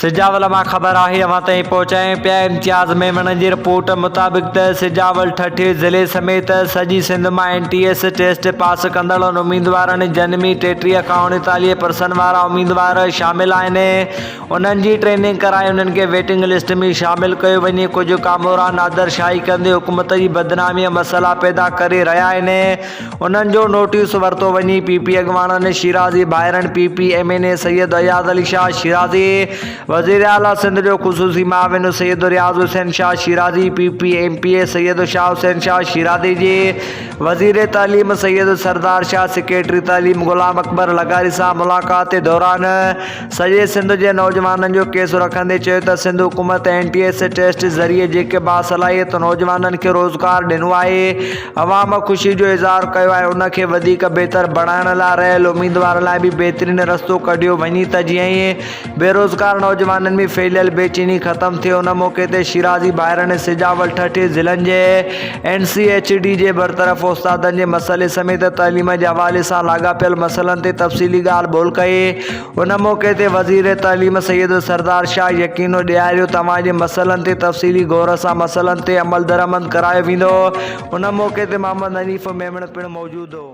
سجاول مان خبر آهي اوهان تائين پهچايون پيا امتياز ميمڻ جي رپورٽ مطابق ته سجاول ٺٽي ضلعي سميت سڄي سنڌ مان N T S test pass ڪندڙن اميدوارن جن ۾ 33 کان 39 پرسن وارا اميدوار شامل آهن انهن جي ٽريننگ ڪرائي انهن کي ويٽنگ لسٽ ۾ شامل ڪيو وڃي ڪجهه ڪامورا نادرشاهي ڪندي حڪومت جي بدنامي مسئلا پيدا ڪري رهيا آهن انهن جو نوٽيس ورتو وڃي، پي پي اڳواڻن شيرازي ڀائرن P P M N A Syed Ayaz Ali Shah Shirazi, وزيراعليٰ سنڌ جو خصوصي معاون Syed Riaz Hussain Shah Shirazi, P P M P A Syed Shah Hussain Shah Shirazi جي وزير تعليم سيد سردار شاهه، سيڪريٽري تعليم غلام اڪبر لغاري سان ملاقات دوران سڄي سنڌ جي نوجوانن جو ڪيس رکندي چيو ته سنڌ حڪومت اين ٽي ايس ٽيسٽ ذريعي جيڪي باصلاحيت نوجوانن کي روزگار ڏنو آهي عوام خوشي جو اظهار ڪيو آهي ان کي وڌيڪ بهتر بڻائڻ لاء رهيل اميدوارن لاء به بهترين رستو ڪڍيو وڃي ته جيئن بيروزگار نوجوانن ۾ ڦهليل بيچيني ختم ٿئي ان موقعي تي شيرازي ڀائرن سجاول ٺٽي ضلعن جي اين سي ايڇ ڊي جي برطرف استادن جي مسئلي سميت تعليم جي حوالي سان لاڳاپيل مسئلن تي تفصيلي ڳالهه ٻولهه ڪئي ان موقعي تي وزير تعليم سيد سردار شاهه يقين ڏياريو ته اوهان جي مسئلن تي تفصيلي غور سان مسئلن تي عملدرآمد ڪرايو ويندو. ان موقعي تي محمد حنيف ميمڻ پڻ موجود هو.